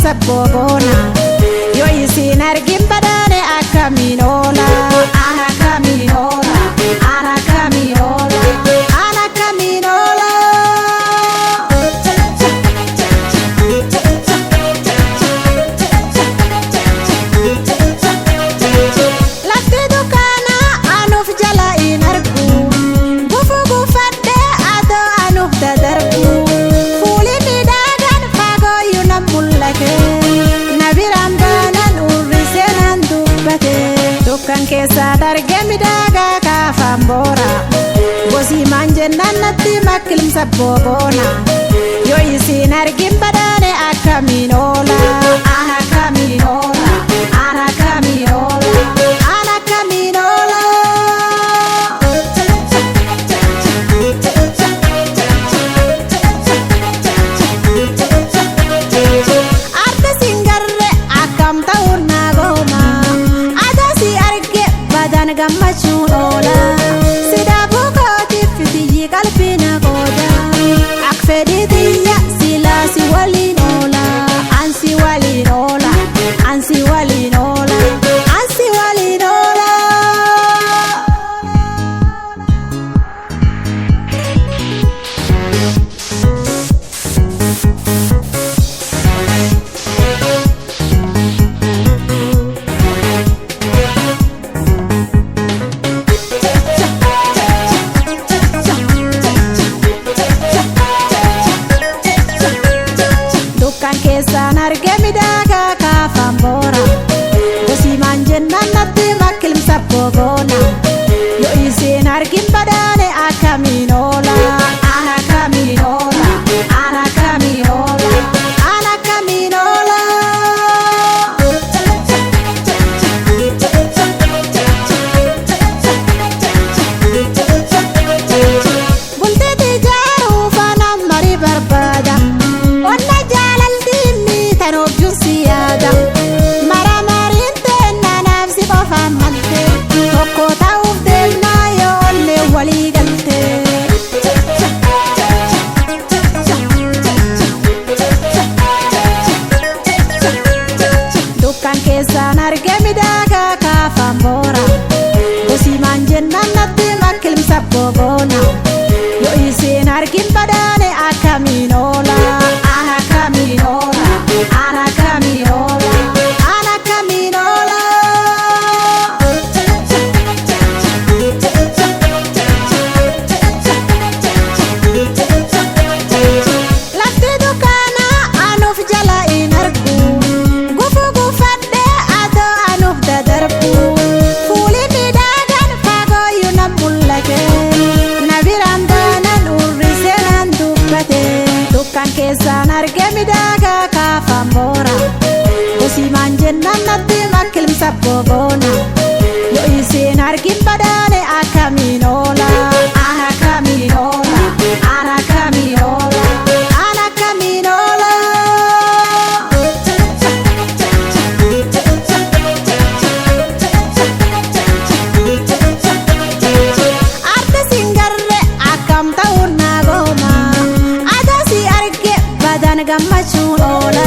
Makkilmsa boboona yoo isin argin badaane akkamiin oola. Ana akkamiin oola. Ana akkamiin oola. Ana akkamiin oola. Lafti dukkaanaa anuuf jala hin argu. Gufuu gufadhee adoo anuuf dadarbu. Fuuli miidhagaan fagooyyuu nan mul'ate. Na biraan baanaan urrisee naan dubbate. Dukkan keessaa dargee miidhagaa kaafaan boora. Gosii maan jennaan natti makkilmsa boboona. Yoo isin argin badaane akkamiin oola. Ana akkamiin oola. Ana akkamiin oola. Ana akkamiin oola. Arda singarre akkam ta'uun na gooma. Adasi arge badan gammachuun oola. Sidaafuu kootiif tiyyi qalbii na qooda. Ak fedhii tiyya silaa si waliin oola. Ansi waliin oola. Ansi waliin oola. Ansi waliin oola. Dukkan keessaan arge miidhagaa kaafaan boora. Gosii maan jennaan natti makkilmsa boboona. Yoo isin argin badaane akkamiin oola. Ana akkamiin oola. Ana akkamiin oola. Ana akkamiin oola. Bultii ijaaruu faana marii barbaada. Onna jaalaltii miitan objuun si yaada. Mara mariin teennaa naaf si qofaan malte. Tokko ta'uuf deemnaa yoo onnee walii galte. Dukkan keessaan arge miidhagaa kaafaan boora. Gosii maan jennaan natti makkilmsa boboona. Yoo isin argin badaane akkamiin oola. Ana akkamiin oola. Ana akkamiin oola. Ana akkamiin oola. Lafti dukkaanaa anuuf jala hin argu. Gufuu gufadhee adoo anuuf dadarbu. Fuuli miidhagaan fagooyyuu nan mul'ate. Na biraan baanaan urrisee naan dubbate. Dukkan keessaan arge miidhagaa kaafaan boora. Gosii maan jennaan natti makkilmsa boboona. Yoo isin argin badaane akkamiin oola. Ana akkamiin oola. Ana akkamiin oola. Ana akkamiin oola. Arda singarre akkam ta'uun na gooma. Adasi arge badan gammachuun oola.